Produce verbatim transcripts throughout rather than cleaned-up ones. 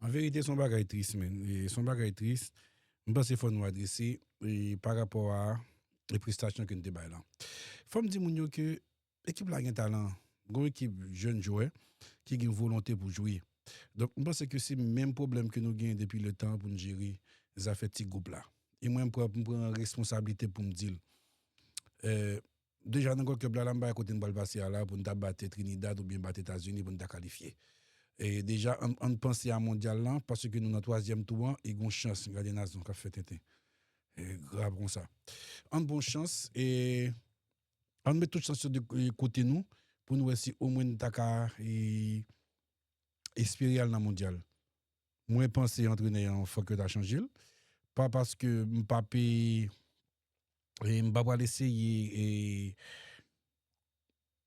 Verite se yon bagay tris, men. E se yon bagay tris. M panse fò nou adrese e pa rapò a e prestasyon ke n te bay lan. Fò m di moun yo ke ekip la gen talan. Gon ekip jèn jwè ki gen volonte pou jwe. Donk, m panse ke se menm pwoblèm ke nou genyen depi letan pou n jere zafè ti gwoup la. E mwen, m pran, m pran responsablite pou m di l. Eh, deja nan Gold Cup la, la m pa wè kote n pral pase a la pou n ta bat Trinidad oubyen bat Etazini pou n ta kalifye. E deja, ann, ann panse a mondyal lan, paske nou nan twazyèm tou an, e gon chans, gade Nazon k ap fè tenten. E grav konsa. Ann pran chans, e ann met tout chans yo de e, kote nou, pou nou wè si omwen n ta ka e, espere al nan mondyal. Mwen panse antrenè an fòk yo ta chanje l. Pa paske m pa pe e, m pa pral eseye e,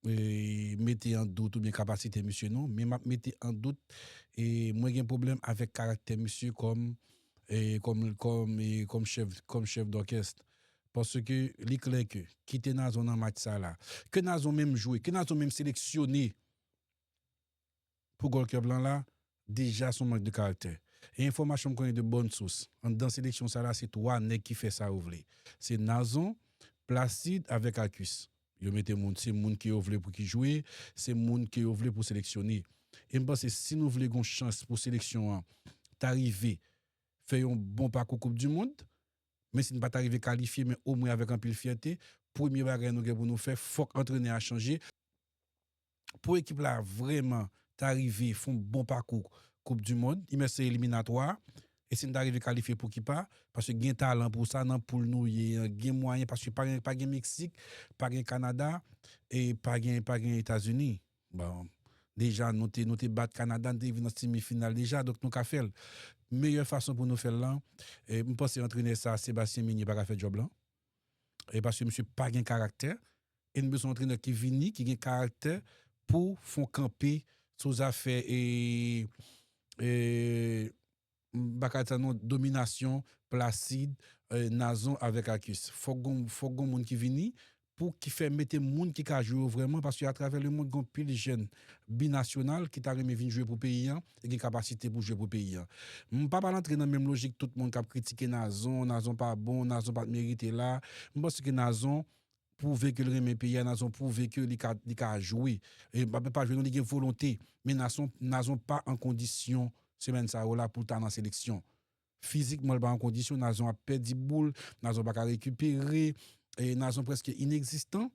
e, mete an dout oubyen kapasite misye non, men m ap mete an dout e mwen gen pwoblèm avèk karaktè misye kòm e, kòm kòm e, kòm chèf kòm chèf dòkès. Paske li klè ke kite Nazon nan match sa la, ke Nazon menm jwe, ke Nazon menm seleksyone pou Gold Cup lan la, deja se yon mank de karaktè. E enfòmasyon m konnen de bòn sous, anndan seleksyon sa la, se twa nèg ki fè sa yo vle. Se Nazon, Placide avèk Arcus. Yo mete moun, se moun ke yo vle pou ki jwe, se moun ke yo vle pou seleksyone. E m panse si nou vle gon chans pou seleksyon an ta rive fè yon bon pakou Koup di Mond, men si n pa ta rive kalifye, men omwen avèk anpil fyète, premye bagay nou gen pou nou fè, fòk antrenè a chanje. Pou ekip la vrèman ta rive fè yon bon pakou Koup di Mond, i mèt se eliminatwa, e si n ta rive kalifye poukipa, paske gen talan pou sa nan poul nou ye an, gen mwayen, paske pa gen, pa gen Meksik, pa gen Kanada, e pa gen, pa gen Etazini. Bon, deja nou te, nou te bat Kanada, nou te rive nan semi final deja, donk nou ka fè l. Meyè fason pou nou fè l lan, e m panse antrenè sa, Sébastien Meunier pa ka fè djòb lan. E paske misye pa gen karaktè, e n bezwen antrenè ki vini, ki gen karaktè pou fè yon kanpe sou zafè e, e, m pa ka di sa non, dominasyon Placide, e, Nazon avèk Arcus. Fòk gon, fòk gon moun ki vini pou ki fè mete moun ki ka jwe yo vrèman, paske atravè lemonn, gon pil jèn binasyonal ki ta renmen vin jwe pou peyi an e gen kapasite pou jwe pou peyi an. M pa pral antre nan menm lojik tout moun k ap kritike Nazon, Nazon pa bon, Nazon pa t merite la. M panse ke Nazon pwouve ke l renmen peyi a, Nazon pwouve ke li ka, li ka jwe. E pa, pa jwe non, li gen volonte. Men Nazon, Nazon pa an kondisyon semèn sa yo la pou l ta nan seleksyon. Fizikman, l pa an kondisyon, Nazon ap pèdi boul, Nazon pa ka rekipere, e Nazon prèske inegzistan.